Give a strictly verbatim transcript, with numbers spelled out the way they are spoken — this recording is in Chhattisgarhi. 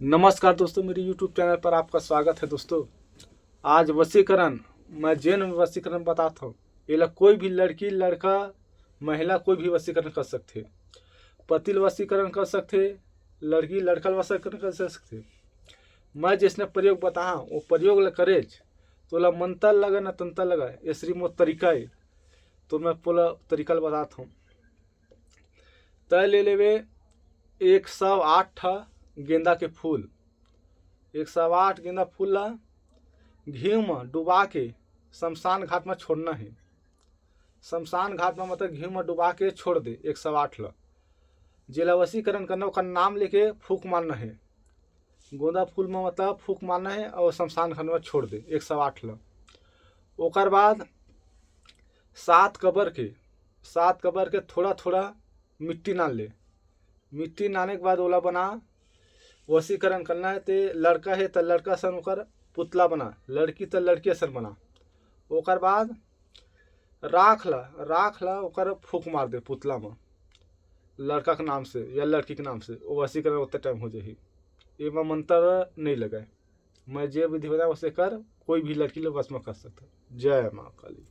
नमस्कार दोस्तों, मेरे YouTube चैनल पर आपका स्वागत है। दोस्तों, आज वशीकरण, मैं जेन वशीकरण बताता हूँ। एला कोई भी लड़की, लड़का, महिला कोई भी वशीकरण कर सकथे। पति ल वशीकरण कर सकथे, लड़की लड़का ल वशीकरण कर सकथे। मैं जैसने प्रयोग बताहा, वो प्रयोग ल करेच, तो ओला मंतर लगा ना तंतर लगा, ये श्री मोर तरीका है। तो मैं पूरा तरीका ल बताता हूँ। तय ले लेवे एक सौ आठ ठा गेंदा के फूल, एक सौ आठ गेंदा फूल ला घी म डुबा के शमशान घाट म छोड़ना है। शमशान घाट म मतलब घी म डुबा के छोड़ दे एक सौ आठ ला। जेला वशीकरण करना, ओकर नाम लेके फूंक मारना है। गोंदा फूल म मतलब फूंक मारना है और शमशान घाट म छोड़ दे एक सौ आठ ला। ओकर बाद सात कबर के, सात कबर के थोड़ा थोड़ा मिट्टी नान ले। मिट्टी नाने के बाद ओला बना, वशीकरण करना है। ते लड़का है त लड़का सन ओकर पुतला बना, लड़की त लड़की सन बना। ओकर बाद राख ला, राख ला ओकर फूंक मार दे पुतला म, लड़का के नाम से या लड़की के नाम से, वो वशीकरण उतना टाइम हो जाही। एमा मंत्र नहीं लगाए। मैं जे विधि बताया उसे कर, कोई भी लड़की ले वश में कर सकता। जय माँ काली।